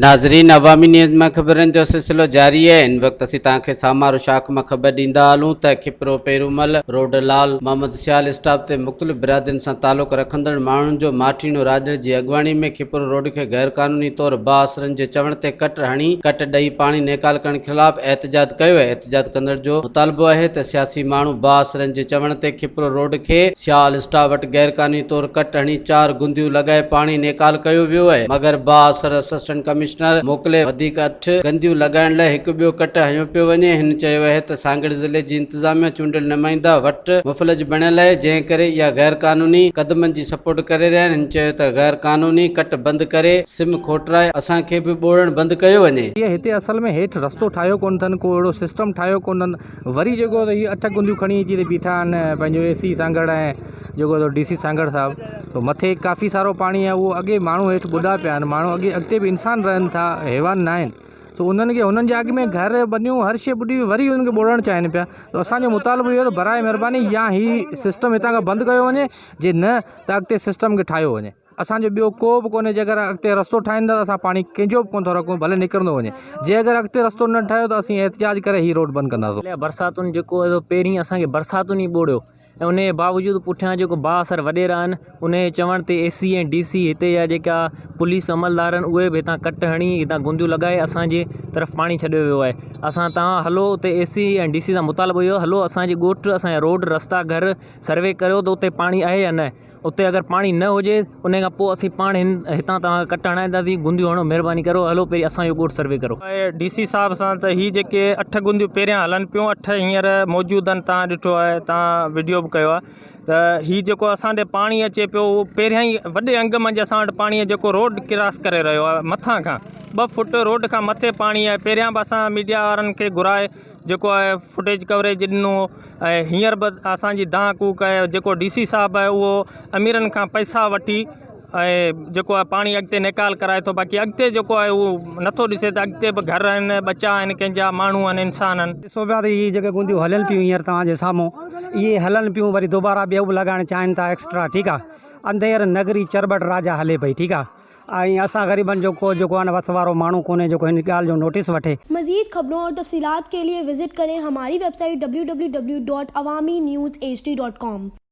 ناظرين عوامي نيوز مان خبرن جو سلسلو جاري آهي هن وقت اسين توهان کي سامارو شاخ مان خبر ڏيندا هلون ته کپرو پيرومل روڊ لال محمد سيال اسٽاپ تي مختلف برادرين سان تعلق رکندڙ ماڻهن جو ماٺيڻو راڄڙ جي اڳواڻي ۾ کپرو روڊ کي غيرقانوني طور بااثرن جي چوڻ تي ڪٽ هڻي ڪٽ ڏئي پاڻي نيڪال ڪرڻ خلاف احتجاج ڪيو آهي احتجاج ڪندڙ جو مطالبو آهي ته سياسي ماڻهو بااثرن جي چوڻ تي کپرو روڊ کي سيال اسٽاپ وٽ غيرقانوني طور ڪٽ هڻي چار گنديون لڳائي پاڻي نيڪال ڪيو ويو آهي مگر بااثر اسسٽنٽ ڪمشنر موڪلي وڌيڪ اٺ گنديون لڳائڻ لاء هڪ ٻيو ڪٽ هنيو پيو وڃي هن چيو آهي ته سانگهڙ ضلعي جي انتظاميا چونڊيل نمائندا وٽ مفلج بڻيل آهي جنهن ڪري اها غيرقانوني قدمن جي سپورٽ ڪري رهيا آهن هن چيو ته غيرقانوني ڪٽ بند ڪري سم کوٽرائي اسان کي به ٻوڙڻ بند ڪيو وڃي. هي هتي اصل ۾ هيٺ رستو ٺاهيو ڪونه اٿن ڪو اهڙو سسٽم ٺاهيو ڪونه اٿن وري جيڪو هي اٺ گنديون کڻي اچي هتي بيٺا آهن پنهنجو اي سي سانگهڙ ۽ جيڪو ڊي سي سانگهڙ صاحب تو مٿي ڪافي سارو پاڻي آهي اهو اڳي ماڻهو هيٺ ٻڏا پيا آهن ماڻهو اڳي اڳتي به انسان رهن ٿا حيوان نه آهن سو انهن کي هنن جي اڳ ۾ گهر ٻنيون هر شي ٻڏي وئي وري انهن کي ٻوڙڻ چاهين پيا ته اسانجو مطالبو اهو ته برائي مهرباني يا هي سسٽم هتان کان بند ڪيو وڃي جي نه ته اڳتي سسٽم کي ٺاهيو وڃي. اسان جو ٻيو ڪو به ڪونهي جيڪر اڳتي رستو ٺاهيندا ته اسان پاڻي ڪنهن جو به ڪونه ٿا رکون ڀلي نڪرندو وڃي جي اگر اڳتي رستو نه ٺاهيو ته اسين احتجاج ڪري هي روڊ بند ڪنداسون. برساتن جيڪو آهي سو پهرين اسان کي برساتن ئي ٻوڙيو ۽ ان جي باوجود پٺيان جيڪو بااثر وڏيرا آهن ان جي چوڻ تي اي سي ۽ ڊي سي هتي جا جيڪا پوليس عملدار آهن اهي به هتان ڪٽ هڻي هتان گونديون لڳائي اسان جي طرف پاڻي ڇڏيو ويو آهي اسان تان هلو اتي اي سي ۽ ڊي سي سان مطالبو اهو هلو اسان جي ڳوٺ اسان جا روڊ رستا گهر سروي ڪريو ته اتي پاڻي آهي يا نه اتي اگر پاڻي نه هجي انهي کان پوء اسين پاڻ هن هتان توهان کي ڪٽ هڻائينداسين گونديون هڻو مهرباني ڪرو هلو پهرين اسان جو ڳوٺ سروي ڪرو. ڊي سي صاحب سان ته هي جيڪي اٺ گونديون پهريان هلن پيون اٺ هينئر موجود آهن توهان ڏٺو آهي توهان وڊيو به ڪيو آهي ته هي جيڪو اسان ڏي پاڻي اچي پيو اهو پهريان ئي وڏي انگ منجهه اسان وٽ پاڻي جيڪو روڊ ڪراس ڪري رهيو آهي مٿان کان ٻه فوٽ روڊ کان مٿي پاڻي آهي پهريان به اسان ميڊيا وارن کي گهرائي جيڪو آهي فوٽيج ڪوريج ڏنو ۽ هينئر به اسان جي دانهن ڪوڪ آهي جيڪو ڊي سي صاحب آهي اهو اميرن کان پئسا وٺي ۽ جيڪو آهي پاڻي اڳتي نيڪال ڪرائي ٿو باقي اڳتي جيڪو آهي اهو نٿو ڏسي ته اڳتي به گهر آهن ٻچا آهن ڪنهن جا ماڻهو آهن انسان آهن. ڏسو پيا ته هي جيڪي گونديون هلن پيون هينئر توهان جي سامهون اهي هلن پيون وري دوباره ٻيو به لڳائڻ چاهين ٿا ايڪسٽرا ٺيڪ آهي انڌير نگري چرٻٽ راجا هلي پئي ٺيڪ آهي. ۽ اسان غريبن جو ڪو جيڪو آهي نه وس وارو ماڻهو ڪونهي جيڪو هن ڳالهه جو نوٽيس وٺي. مزيد خبرون اور تفصيلات کے لئے وزٽ ڪرين ھماري web site www.awamiNewsHD.com.